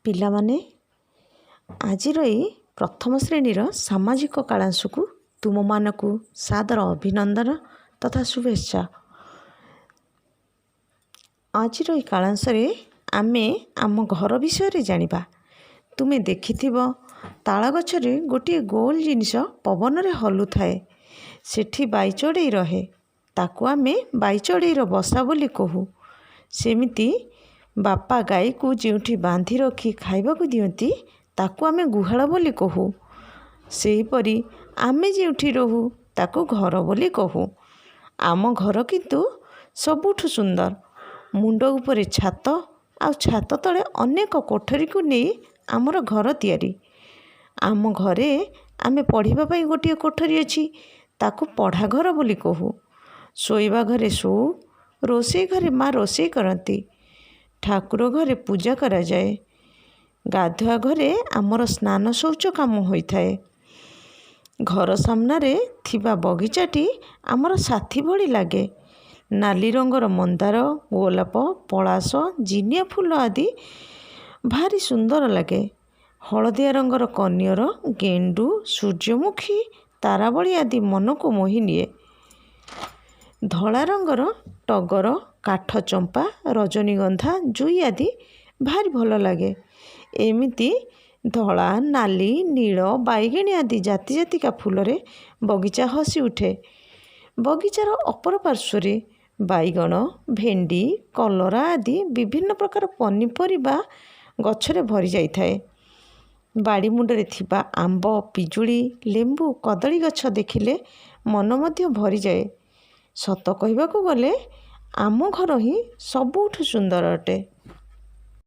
ପିଲାମାନେ, ଆଜିର ଏଇ ପ୍ରଥମ ଶ୍ରେଣୀର ସାମାଜିକ କାଳାଂଶକୁ ତୁମମାନଙ୍କୁ ସାଦର ଅଭିନନ୍ଦନ ତଥା ଶୁଭେଚ୍ଛା। ଆଜିର ଏଇ କାଳାଂଶରେ ଆମେ ଆମ ଘର ବିଷୟରେ ଜାଣିବା। ତୁମେ ଦେଖିଥିବ, ତାଳ ଗଛରେ ଗୋଟିଏ ଗୋଲ ଜିନିଷ ପବନରେ ହଲୁଥାଏ। ସେଠି ବାଇଚଢ଼େଇ ରହେ। ତାକୁ ଆମେ ବାଇଚଢ଼େଇର ବସା ବୋଲି କହୁ। ସେମିତି ବାପା ଗାଈକୁ ଯେଉଁଠି ବାନ୍ଧି ରଖି ଖାଇବାକୁ ଦିଅନ୍ତି, ତାକୁ ଆମେ ଗୁହାଳ ବୋଲି କହୁ। ସେହିପରି ଆମେ ଯେଉଁଠି ରହୁ, ତାକୁ ଘର ବୋଲି କହୁ। ଆମ ଘର କିନ୍ତୁ ସବୁଠୁ ସୁନ୍ଦର। ମୁଣ୍ଡ ଉପରେ ଛାତ ଆଉ ଛାତ ତଳେ ଅନେକ କୋଠରୀକୁ ନେଇ ଆମର ଘର ତିଆରି। ଆମ ଘରେ ଆମେ ପଢ଼ିବା ପାଇଁ ଗୋଟିଏ କୋଠରୀ ଅଛି, ତାକୁ ପଢ଼ା ଘର ବୋଲି କହୁ। ଶୋଇବା ଘରେ ଶୋଉ, ରୋଷେଇ ଘରେ ମା ରୋଷେଇ କରନ୍ତି, ଠାକୁର ଘରେ ପୂଜା କରାଯାଏ, ଗାଧୁଆ ଘରେ ଆମର ସ୍ନାନ ଶୌଚ କାମ ହୋଇଥାଏ। ଘର ସାମ୍ନାରେ ଥିବା ବଗିଚାଟି ଆମର ସାଥୀ ଭଳି ଲାଗେ। ନାଲି ରଙ୍ଗର ମନ୍ଦାର, ଗୋଲାପ, ପଳାଶ, ଜିନିଆ ଫୁଲ ଆଦି ଭାରି ସୁନ୍ଦର ଲାଗେ। ହଳଦିଆ ରଙ୍ଗର କନିଅର, ଗେଣ୍ଡୁ, ସୂର୍ଯ୍ୟମୁଖୀ, ତାରାବଳି ଆଦି ମନକୁ ମୋହି ନିଏ। ଧଳା ରଙ୍ଗର ଟଗର, କାଠ ଚମ୍ପା, ରଜନୀଗନ୍ଧା, ଜୁଇ ଆଦି ଭାରି ଭଲ ଲାଗେ। ଏମିତି ଧଳା, ନାଲି, ନୀଳ, ବାଇଗଣୀ ଆଦି ଜାତି ଜାତିକା ଫୁଲରେ ବଗିଚା ହସି ଉଠେ। ବଗିଚାର ଅପର ପାର୍ଶ୍ୱରେ ବାଇଗଣ, ଭେଣ୍ଡି, କଲରା ଆଦି ବିଭିନ୍ନ ପ୍ରକାର ପନିପରିବା ଗଛରେ ଭରି ଯାଇଥାଏ। ବାଡ଼ି ମୁଣ୍ଡରେ ଥିବା ଆମ୍ବ, ପିଜୁଳି, ଲେମ୍ବୁ, କଦଳୀ ଗଛ ଦେଖିଲେ ମନ ମଧ୍ୟ ଭରିଯାଏ। ସତ କହିବାକୁ ଗଲେ ଆମ ଘର ହିଁ ସବୁଠୁ ସୁନ୍ଦର ଅଟେ।